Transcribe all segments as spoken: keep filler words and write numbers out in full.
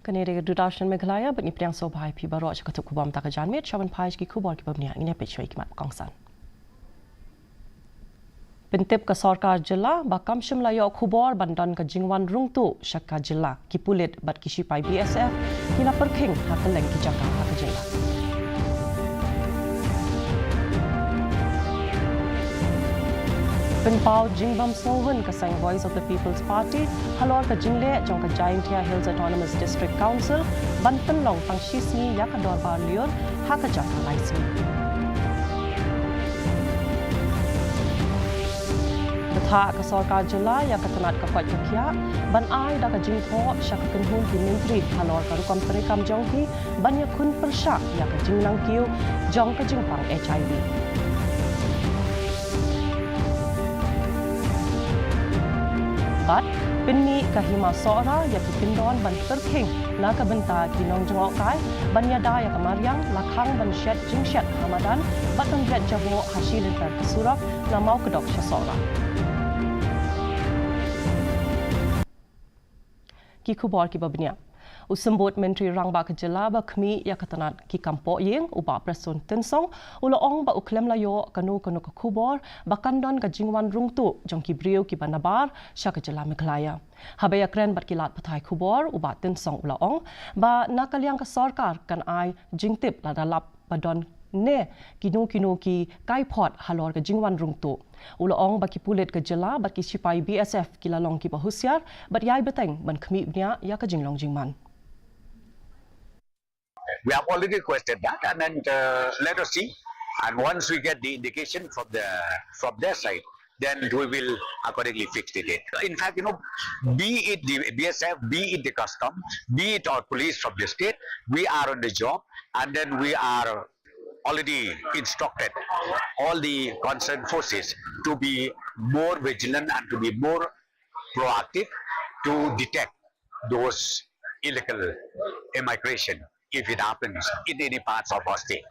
Kane dei ka Doordarshan Meghalaya, bad ngi pdiang sngewbha ïa phi baroh sha ka tup khubor mynta ka janmiet, sha ban phai sha ki khubor kiba bniah, ngin ïa peit shuwa ïa ki mat ba kongsan. Pyntip ka sorkar jylla ba kam shym la ïoh khubor ban don ka jingwan rung tuh sha ka jylla, ki pulit bad ki shipai B S F ki la pyrkhing ha kylleng ki jaka ha ka jylla. Pynpaw jingbym sngewhun ka seng Voice of the People's Party halor ka jingleh jong ka Jaintia Hills Autonomous District Council ban pynlong tang shisngi ïa ka dorbar lyiur ha ka jaka lai sngi. Bthah ka sorkar jylla ïa ka tnat ka koit ka khiah ban ai da ka jingthoh sha ka kynhun ki myntri halor ka rukom treikam jong ki ban ïakhun pyrshah ïa ka jingnangkiew jong ka jingpang H I V. Bad pynmih ka Hima Sohra ïa ki kyndon ban pyrkhing na ka bynta ki nongjngohkai ban ïada ïa ka mariang, la khang ban shet jingshet ha madan bad ban bret jaboh ha shi lynter ka surok na Mawkdok sha Sohra. Ki khubor kiba bniah. U Symbud Myntri Rangbah ka jylla ba khmih ïa ka tnat ki kam pohïing, u Bah Prestone Tynsong, u la ong ba u khlem la ïoh kano kano ka khubor ba kan don ka jingwan rung tuh jong ki briew kiba nabar sha ka jylla Meghalaya. Haba ïakren bad ki lad pathai khubor, u Bah Tynsong u la ong ba na ka liang ka sorkar kan ai jingtip lada lap ba don ne kino kino ki kaiphod halor ka jingwan rung tuh. U la ong ba ki pulit ka jylla bad ki shipai B S F ki la long kiba husiar bad ïai bteng ban khmih bniah ïa ka jinglong jingman. We have already requested that, and then, uh, let us see. And once we get the indication from the, from their side, then we will accordingly fix the date. In fact, you know, be it the B S F, be it the custom, be it our police from the state, we are on the job, and then we are already instructed all the concerned forces to be more vigilant and to be more proactive to detect those illegal immigration if it happens in any parts of our state.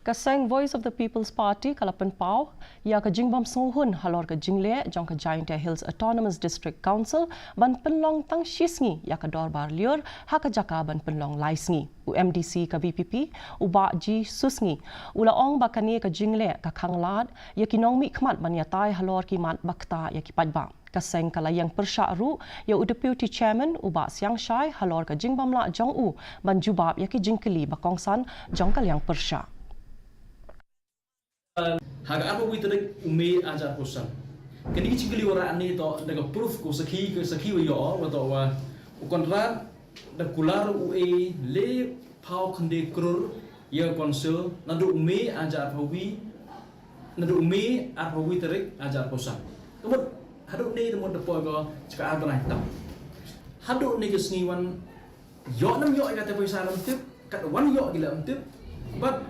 Ka seng Voice of the People's Party ka la pynpaw ïa ka jingbym sngewhun halor ka jingleh jong ka Jaintia Hills Autonomous District Council ban pynlong tang shisngi ïa ka dorbar lyiur ha ka jaka ban pynlong lai sngi. U M D C ka V P P, u Bah G Susngi, u la ong ba kane ka jingleh ka khanglad ïa ki nongmihkhmat ban ïatai halor ki mat ba ktah ïa ki paidbah. Ka seng ka la ïeng pyrshah ruh ïa u Deputy Chairman, u Bah Siang Shai, halor ka jingbym lah jong u ban jubab ïa ki jingkylli ba kongsan jong ka liang pyrshah. Ha ka arphew wi tarik u May arhajar arphew san. Kane ka jingkylli wanrah ne to da ka proof ko sakhi, ka sakhi wa ïoh wa to wa u Conrad da kular u e le phew khyndai klur ïa ka council naduh u May arhajar arphew wi, naduh u May arphew wi tarik arhajar arphew san. Ka mut haduh ne ka mut da poi ka jaka ar bnai tam. Haduh ne ka sngi wan ïoh nam ïoh ïa kata pisa lam tip, kat wan ïoh ki lam tip, bad,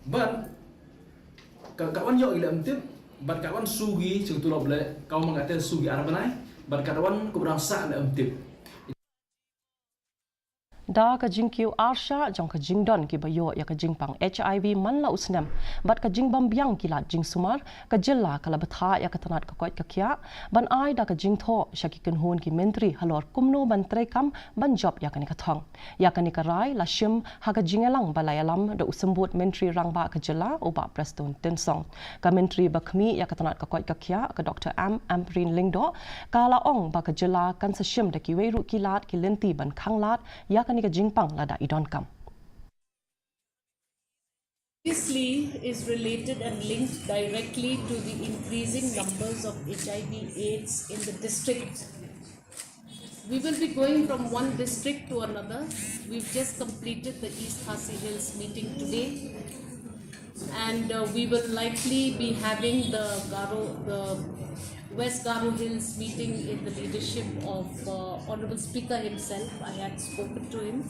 bad, ka, ka wan ïoh ki lam tip, bad ka wan sugi sing tulop le, ka wan kata sugi ar bnai, bad ka wan ku brang sa lam tip. Da ka jingkiew arshah jong ka jingdon kiba ïoh ïa ka jingpang H I V man la u snem, bad ka jingbym biang ki lad jingsumar, ka jylla ka la bthah ïa ka tnat ka koit ka khiah ban ai da ka jingthoh sha ki kynhun ki myntri halor kumno ban treikam ban jop ïa kane ka thong. Ïa kane ka rai la shim ha ka jingïalang ba la ïalam da u Symbud Myntri Rangbah ka jylla, u Bah Prestone Tynsong. Ka myntri ba khmih ïa ka tnat ka koit ka khiah, ka Doctor M Ampareen Lyngdoh, ka la ong ba ka jylla kan sa shim da kiwei ruh ki lad ki lynti ban khanglad ïa kane ka jingpang lada i donkam. Obviously is related and linked directly to the increasing numbers of H I V AIDS in the district. We will be going from one district to another. We've just completed the East Khasi Hills meeting today, and, uh, we will likely be having the Garo, the West Garo Hills meeting in the leadership of, uh, Honorable Speaker himself. I had spoken to him.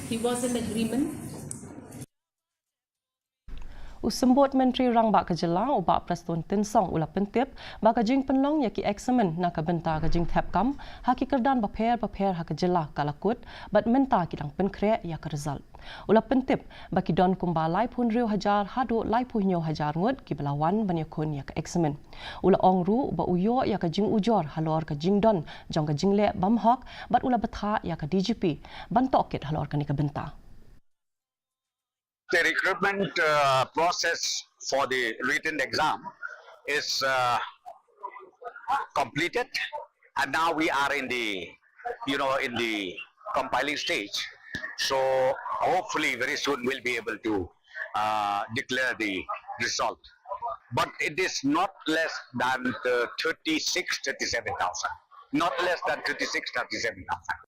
He was in agreement. U Symbud Myntri Rangbah ka Jylla, u Bah Prestone Tynsong, u la pyntip ba ka jingpynlong ïa ki eksamin na ka bynta ka jingthep kam ha ki kyrdan bapher bapher ha ka jylla ka la kut bad mynta ki dang pynkhreh ïa ka result. U la pyntip ba ki don kumba laiphew hynriew hajar haduh laiphew hynñiew hajar ngut kiba la wan ban ïakhun ïa ka eksamin. U la ong ruh ba u ïoh ïa ka jingujor halor ka jingdon jong ka jingleh bymhok bad u la bthah ïa ka D G P ban tohkit halor kane ka bynta. The recruitment uh, process for the written exam is uh, completed, and now we are in the, you know, in the compiling stage. So hopefully, very soon we'll be able to uh, declare the result. But it is not less than uh, thirty-six, thirty-seven thousand. Not less than thirty-six, thirty-seven thousand.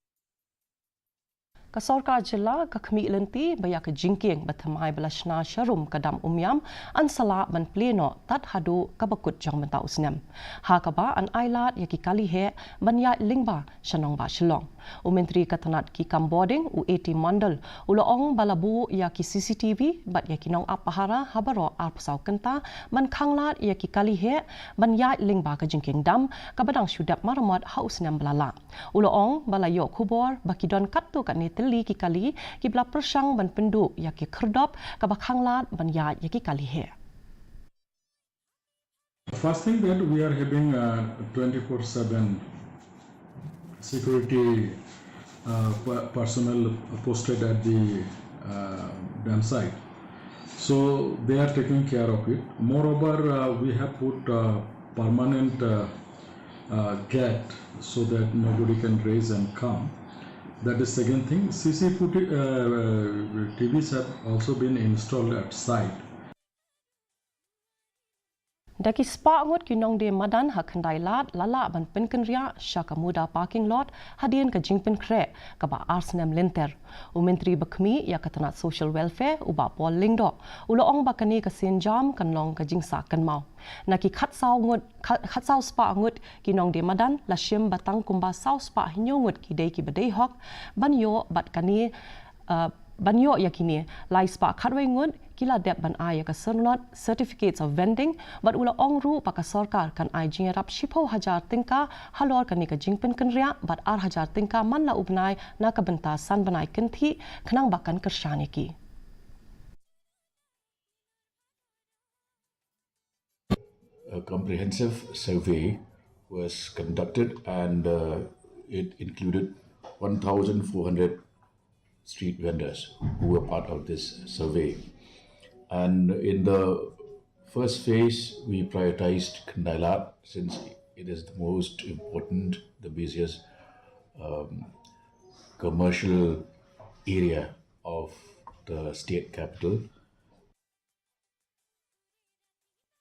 Ka Sorkar Jylla ka khmih lynti ba ïa ka jingkieng ba thymmai ba la shna sharum ka dam Umiam yn sa lah ban plie noh tad haduh kaba kut jong mynta u snem, ha kaba yn ailad ïa ki kali heh ban ïaid lyngba sha nongbah Shillong. U Myntri ka tnat ki kam bording, u A T Mondal, u la ong ba la buh ïa ki C C T V bad ïa ki nongap pahara ha baroh arphew saw kynta ban khanglad ïa ki kali heh ban ïaid lyngba ka jingkieng dam kaba dang shu dep maramot ha u snem ba la leit. U la ong ba la ïoh khubor ba ki don katto katne tylli ki kali kiba la pyrshang ban pynduh ïa ki khyrdop kaba khanglad ban ïaid ïa ki kali heh. First thing that we are having uh, twenty-four seven security uh, per- personnel posted at the uh, dam site. So they are taking care of it. Moreover, uh, we have put uh, permanent uh, uh, gate so that nobody can raise and come. That is second thing. C C T V, uh, uh, T Vs have also been installed at site. Da ki spah ngut ki nongdie madan ha Khyndailad la lah ban pynkynriah sha ka Muda parking lot hadien ka jingpynkhreh kaba ar snem lynter. U Myntri ba khmih ïa ka tnat Social Welfare, u Bah Paul Lyngdoh, u la ong ba kane ka sienjam kan long ka jingsah kynmaw. Na ki khatsaw ngut, kha- khatsaw spah ngut ki nongdie madan la shim ba tang kumba saw spah hynñiew ngut ki dei kiba dei hok ban ïoh bad kane, uh, ban ïoh ïa kine, lai spah khatwei ngut ki la dep ban ai ïa ka syrnod, certificates of vending, bad u la ong ruh ba ka sorkar kan ai jingïarap shiphew hajar tyngka halor kane ka jingpynkynriah bad ar hajar tyngka man la u bnai na ka bynta san bnai kynthih khnang ba kan kyrshan ïa ki. A comprehensive survey was conducted and uh, it included one thousand four hundred street vendors who were part of this survey. And in the first phase, we prioritized Khyndailad since it is the most important, the busiest um, commercial area of the state capital.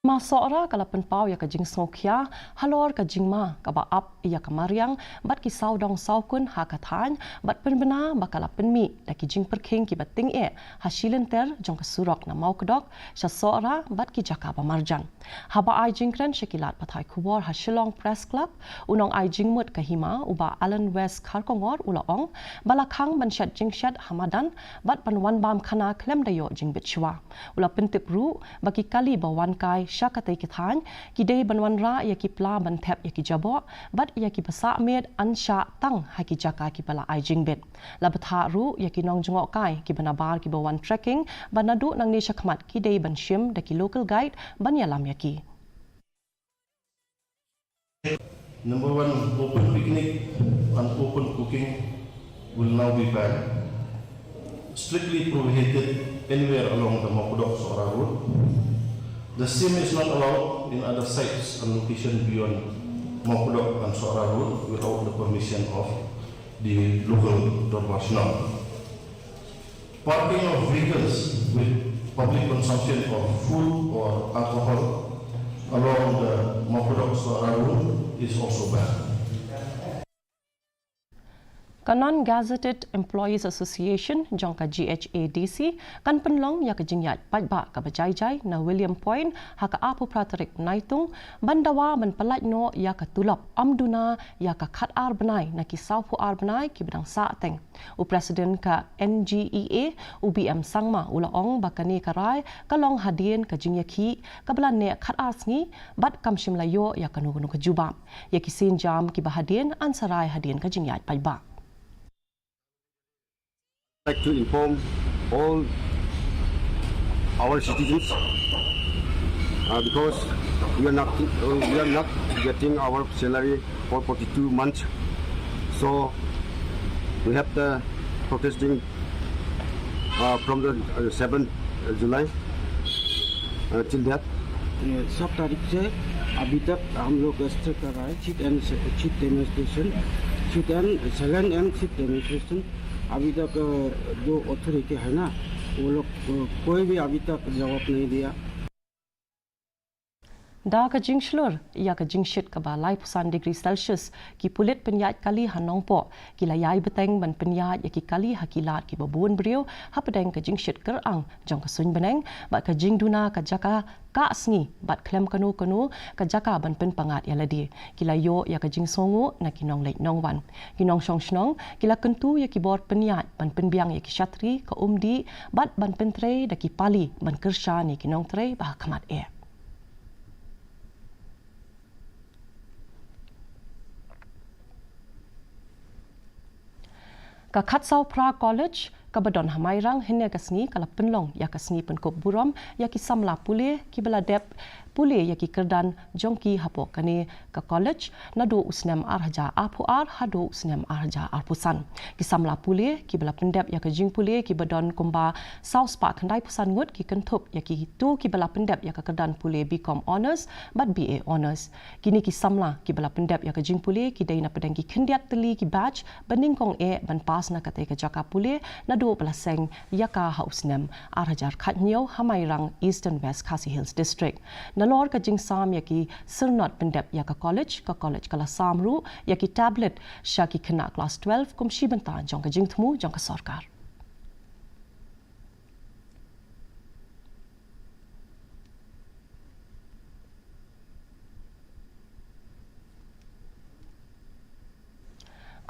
Hima Sohra ka la pynpaw ïa ka jingsngewkhia halor ka jingma kaba ap ïa ka mariang bad ki sawdong sawkun ha ka thaiñ bad pynbna ba ka la pynmih da ki jingpyrkhing kiba tyngeh ha shi lynter jong ka surok na Mawkdok sha Sohra bad ki jaka ba marjan. Haba ai jingkren sha ki lad pathai khubor ha Shillong Press Club, u nongai jingmut ka hima, u Bah Allan West Kharkongor, u la ong ba la khang ban shet jingshet ha madan bad ban wan bam khana khlem da ïoh jingbit shuwa. U la pyntip ruh ba ki kali ba wan kai sha katei ka thaiñ ki dei ban wanrah ïa ki pla ban thep ïa ki jaboh bad ïa kiba sah miet, yn shah tang ha ki jaka kiba la ai jingbit. La bthah ruh ïa ki nongjngohkai kiba nabar kiba wan trekking ba naduh nangne shakhmat ki dei ban shim da ki local guide ban ïalam ïa ki. Number one, open picnic and open cooking will now be banned. Strictly prohibited anywhere along the Mawkdok Sohra Road. The same is not allowed in other sites and locations beyond Mawkdok and Sohra Road without the permission of the local Dorbar Shnong. Parking of vehicles with public consumption of food or alcohol along the Mawkdok Sohra Road is also banned. Ka Non-Gazetted Employees Association jong ka G H A D C kan pynlong ïa ka jingïaid paidbah kaba jai jai na William Point ha ka arphew phra tarik Naitung, ban dawa ban pyllait noh ïa ka tulop ym duna ïa ka khatar bnai na ki sawphew ar bnai kiba dang sah teng. U President ka N G E A, u B M Sangma, u la ong ba kane ka rai ka long hadien ka jingïakhih kaba la neh khatar sngi bad kam shym la ïoh ïa kano kano ka jubab. Ïa ki sienjam kiba hadien yn sa rai hadien ka jingïaid paidbah. Like to inform all our citizens, uh, because we are not, uh, we are not getting our salary for forty-two months. So we have the protesting, uh, from the, uh, seventh July, uh, till that. ये सात तारीख से अभी तक हम लोग स्ट्राइक कर रहा है, sit and, sit demonstration, sit and, silent and sit demonstration. अभी तक, अ, जो अथॉरिटी है ना, वो लोग, अ, कोई भी अभी तक जवाब नहीं दिया। Da ka jingshlur ïa ka jingshit kaba laiphew san degree Celsius, ki pulit pynïaid kali ha Nongpoh ki la ïai bteng ban pynïaid ïa ki kali ha ki lad kiba bun briew hapdeng ka jingshit kyrang jong ka suiñ bneng bad ka jingduna ka jaka ka sngi bad khlem kano kano ka jaka ban pynpyngngad ïa lade. Ki la ïoh ïa ka jingsngewnguh na ki nongleit nongwan. Ki nongshong shnong ki la kyntu ïa ki bor pynïaid ban pynbiang ïa ki shatri ka umdih bad ban pyntrei da ki pali ban kyrshan ïa ki nongtrei ba ha khmat eh. Ka Khatsawphra College kaba don ha Mairang hynne ka sngi ka la pynlong ïa ka sngi pynkup burom ïa ki samla pule kiba la dep pule ïa ki kyrdan jong ki hapoh kane ka college naduh u snem ar hajar arphew ar haduh u snem ar hajar arphew san. Ki samla pule kiba la pyndep ïa ka jingpule kiba don kumba saw spah khyndai phew san ngut ki kynthup ïa kito kiba la pyndep ïa ka kyrdan pule B Com Honours bad B A Honours. Kine ki samla kiba la pyndep ïa ka jingpule ki dei na pdeng ki khyndiat tylli ki batch ba nyngkong eh ban pass na katei ka jaka pule naduh ba la seng ïa ka ha u snem ar hajar khathynñiew ha Mairang, Eastern West Khasi Hills District. Nalor ka jingsam ïa ki syrnod pyndep ïa ka college, ka college ka la sam ruh ïa ki tablet sha ki khynnah klas twelve kum shi bynta jong ka jingthmu jong ka sorkar.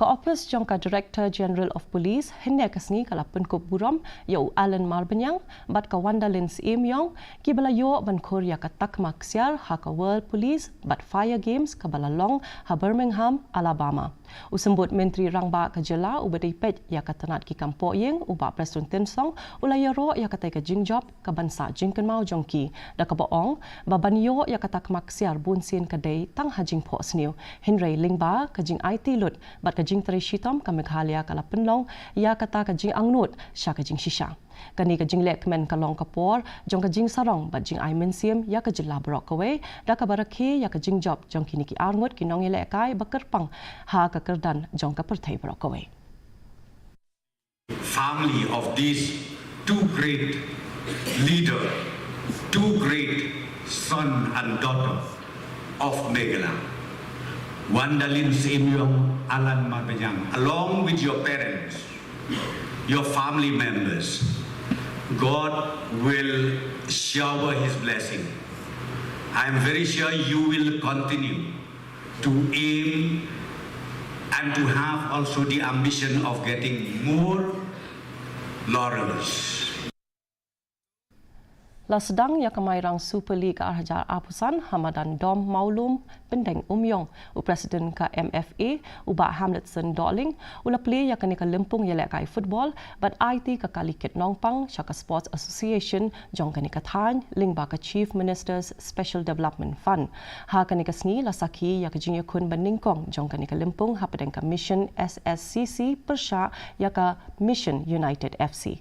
Ka ophis jong ka Director General of Police hynne ka sngi ka la pynkup burom ïa u Alan Marbaniang bad ka Wandalin Syiem Ïong kiba la ïoh ban khur ïa ka takma ksiar ha ka World Police bad Fire Games kaba la long ha Birmingham, Alabama. U Symbud Myntri Rangbah ka jylla uba dei peit ïa ka tnat ki kam pohïing, u Bah Prestone Tynsong, u la ïaroh ïa katei ka jingjop kaban sah jingkynmaw jong ki da kaba ong ba ban ïoh ïa ka takma ksiar bunsien ka dei tang ha jingphohsniew. Hynrei lyngba ka jingaiti lut bad ka jingtrei shitom ka Meghalaya ka la pynlong ïa kata ka jingangnud sha ka jingshisha. Kane ka jinglehkmen ka long ka por jong ka jingsarong bad jingai mynsiem ïa ka jylla baroh kawei da kaba rakhe ïa ka jingjop jong kine ki arngut ki nongïalehkai ba kyrpang ha ka kyrdan jong ka pyrthei baroh kawei. Family of these two great leader, two great son and daughter of Meghalaya, Wandalin Syiem Ïong, Alan Marbaniang, along with your parents, your family members, God will shower His blessing. I am very sure you will continue to aim and to have also the ambition of getting more laurels. La sdang ïa ka Mairang Super League ar hajar arphew san ha madan Dom Mawlum, Pyndengumiong. U President ka M F A, u Bah Hamletson Dohling, u la plie ïa kane ka lympung ïalehkai football bad aiti ka kali kit nongpang sha ka Sports Association jong kane ka thaiñ lyngba ka Chief Minister's Special Development Fund. Ha kane ka sngi la sakhi ïa ka jingïakhun ba nyngkong jong kane ka lympung hapdeng ka Mission S S C C pyrshah ïa ka Mission United F C.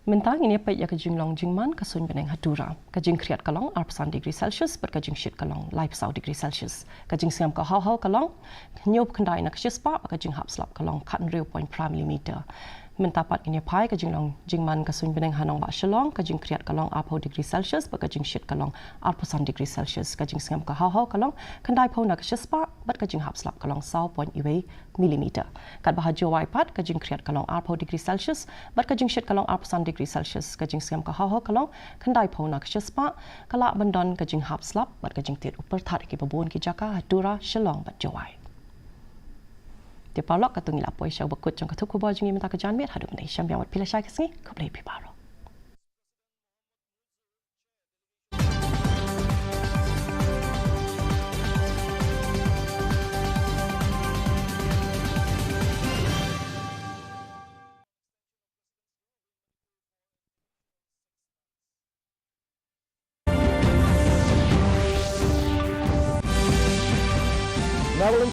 Mynta ngin ïa peit ïa ka jinglong jingman ka suiñ bneng ha Tura. Ka jingkhriat ka long arphew san degree Celsius bad ka jingshit ka long laiphew saw degree Celsius. Ka jingsngem ka haw haw ka long hynñiew phew khyndai na ka shispah bad ka jinghap slap ka long khathynriew point phra millimeter. Mynta pat ngin ïa phai ka jinglong jingman ka suiñ bneng ha nongbah Shillong, ka jingkhriat ka long arphew degree Celsius bad ka jingshit ka long arphew san degree Celsius. Ka jingsngem ka haw haw ka long khyndaiphew na ka shispah bad ka jinghap slap ka long saw point wei millimeter. Katba ha Jowai pat ka jingkhriat ka long arphew degree Celsius bad ka jingshit ka long arphew san degree Celsius. Ka jingsngem ka haw haw ka long khyndaiphew na ka shispah. Ka lah ban don ka jinghap slap bad ka jingtied u pyrthat ha kiba bun ki jaka ha Tura, Shillong bad Jowai. Te paralok, katto ngi la poi sha kaba kut jong ka thup khubor jong ngi mynta ka janmiet. Haduh mynta shem biang wat phi la shai ka sngi, khublei phi baroh.